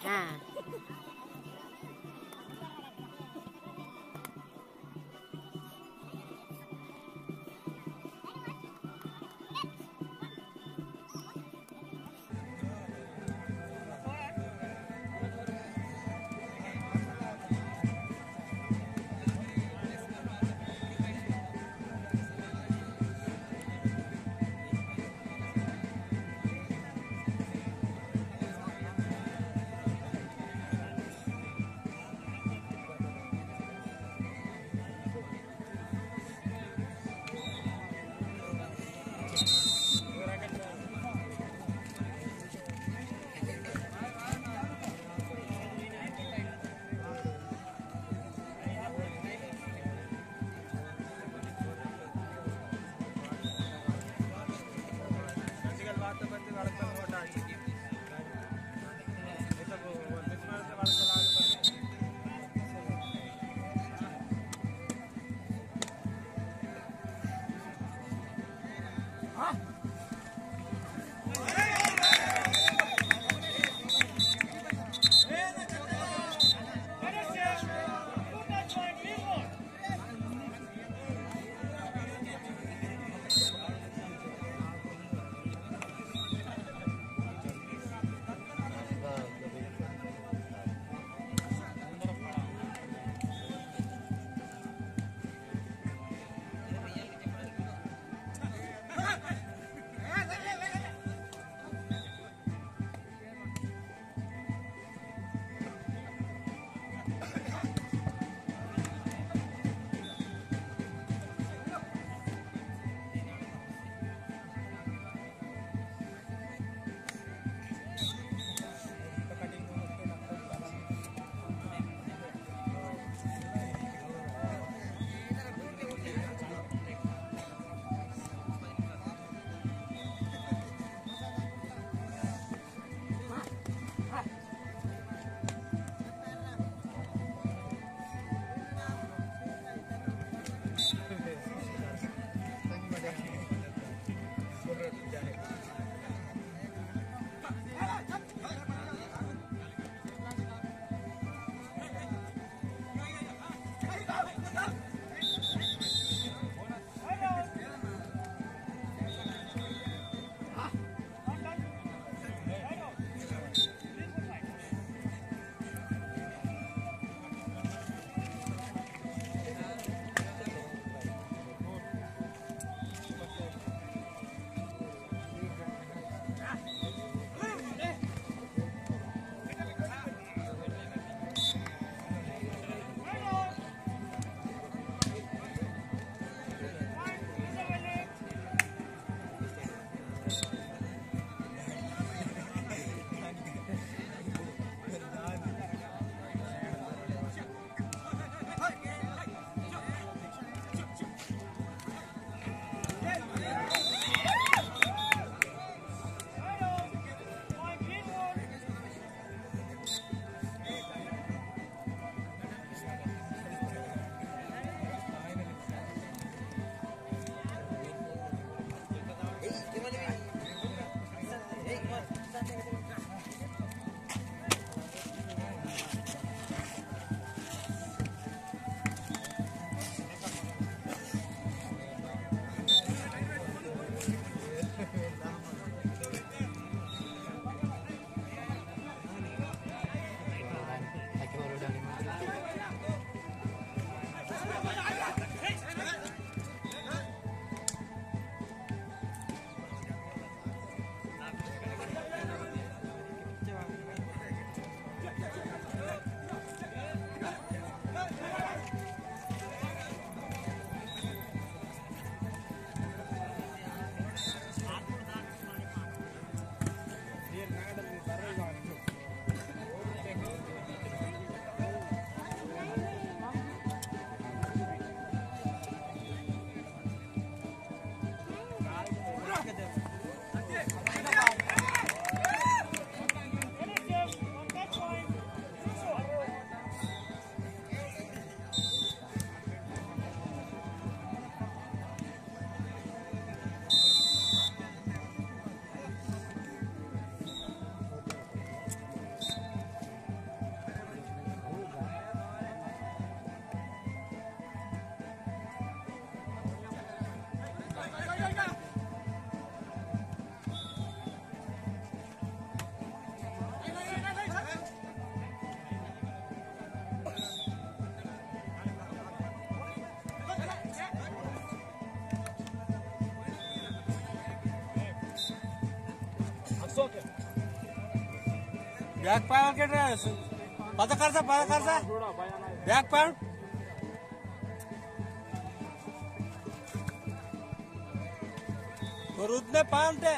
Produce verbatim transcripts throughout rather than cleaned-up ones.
हाँ। Back power के रे, पता कर सा, पता कर सा। Back power। तो रुतने पाम ते।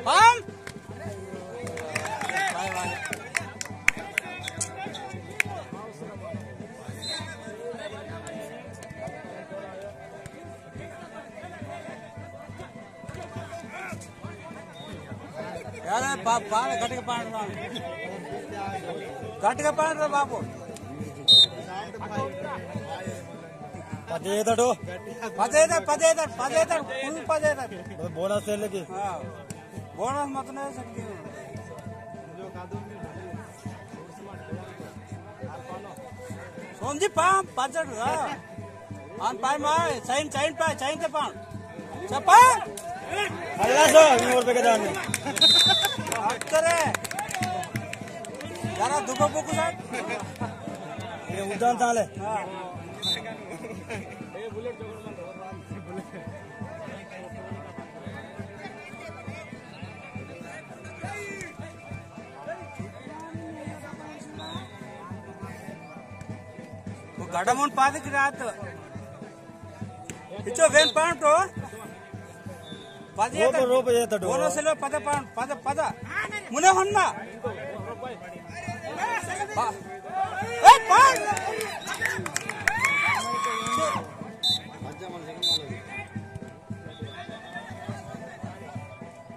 पाम। Bye bye. यार, बा-, बाल घट के पान रहा। घट के पान रहा बाबू। पदेदड़ो। पदेदड़, पदेदड़, पदेदड़, full पदेदड़। बोनस ले लेके। हाँ। बोनस मत नहीं सकती। सोंजी पाम, पाचड़, हाँ। आन पाई माय, चाइन, चाइन पाय, चाइन ते पान। चपा? अल्लाह सो, नूर पे के दान। अक्सर है। यारा दुबो बुकु साथ। ये उदान ताले। हाँ। वो गडमुन पादक रात। इचो वेन पांटो। पद रोप, येता। रोप येता डो। बोलो सेलो पद पांट, पद, पद। मुने होन्ना। पा-, ए, पांट।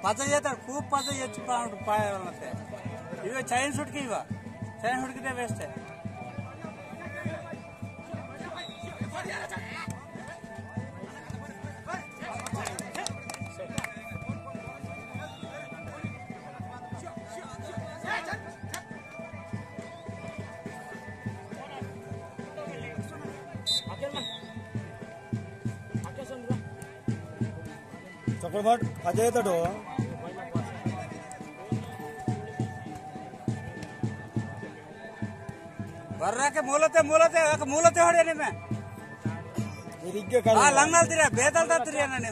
पाचा येतार, खूब पाचा येच पाउंड पाया वाला ते। इवे चाइन सुटकी इवा। चाइन सुटकी ते वेस्ट है। चक्रबाट अजय तडो। बर्रा के मूलते, मूलते, एक मूलते हड़े ने में। इरिग्गे कर। आ, लंगल तिरे, बेदल दा तिरे ना ने।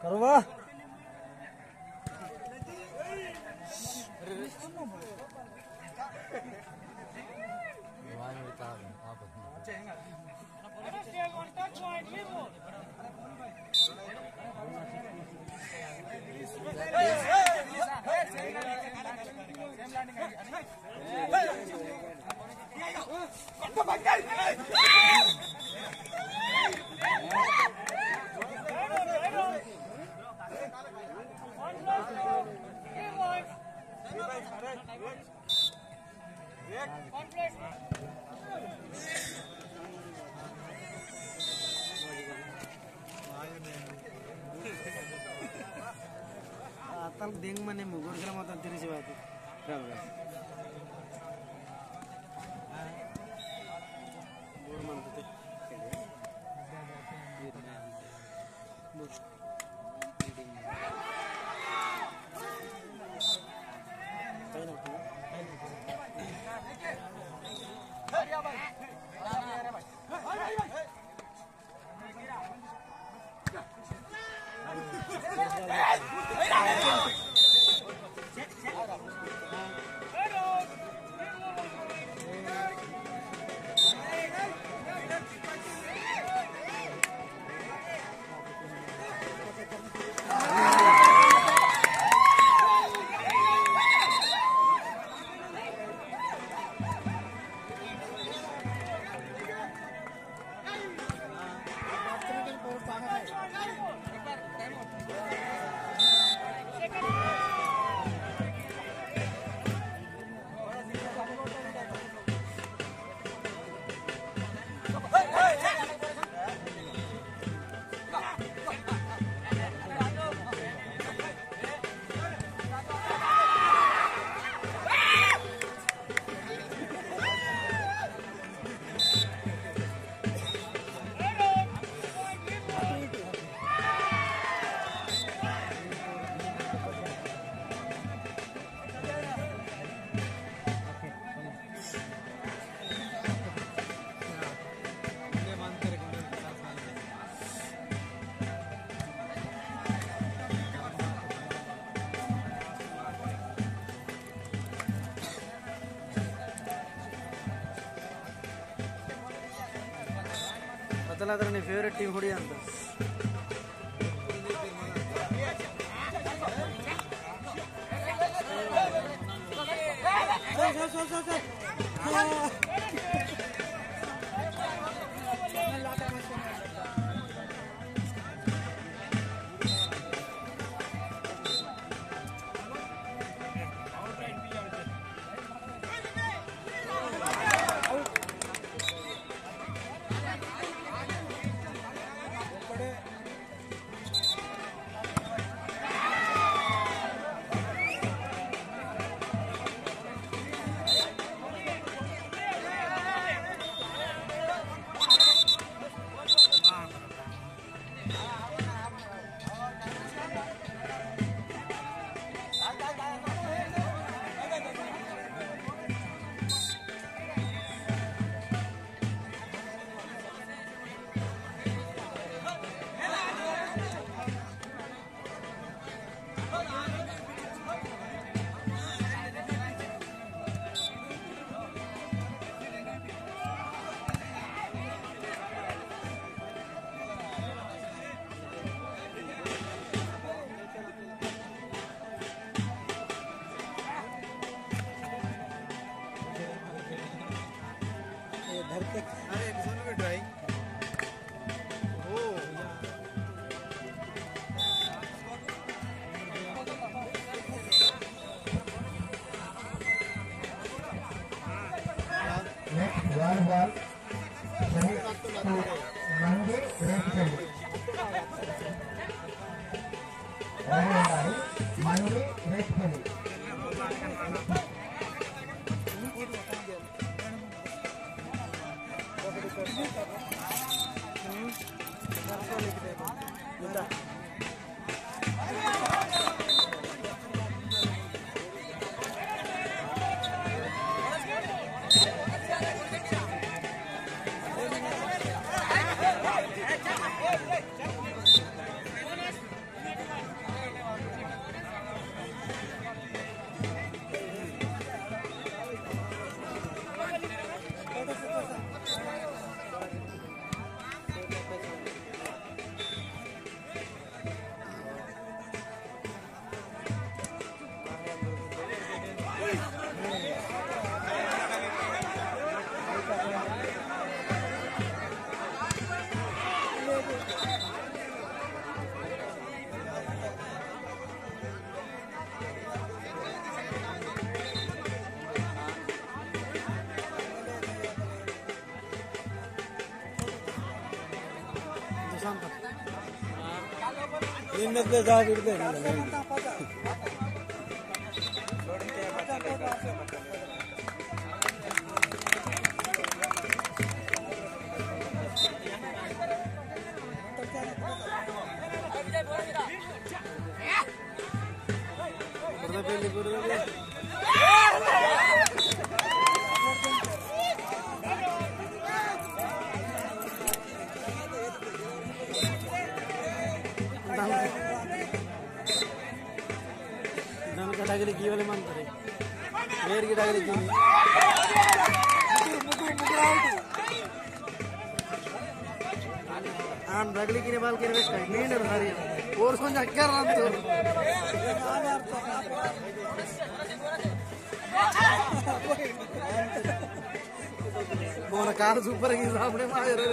करवा। अतल देंग मने मुगुर ग्राम अतल तिरिसी बात। बोर मन तो बोर। चला, तेरा नी favorite team होड़ी अंत। ये धरते। अरे, एक सुन भी try। ओ। Next one ball. Semi to Mangi Redpelli. Mangi Redpelli. दान का डागरी की वाले मंत्र है। वेर की डागरी की। मुकुर, मुकुर, मुकुर out। आन रगली किने बाल किने बेटा, नींद भारी। और सोन जा क्या राम तो। मोर कार super की सामने मार रे।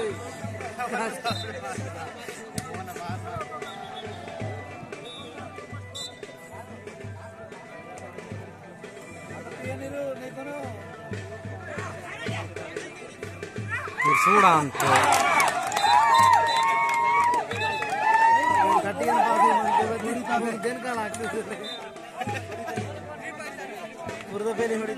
फिर सूड़ा अंत। बुरदा पेली होड़ी।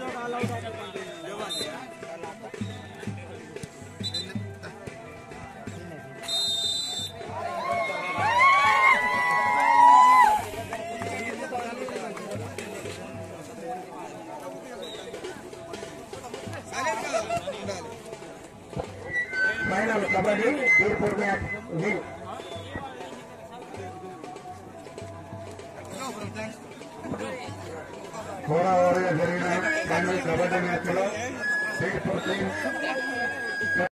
Final कबड्डी वीरपुर match win। थोड़ा और ये जरीना final कबड्डी match लो वीरपुर team।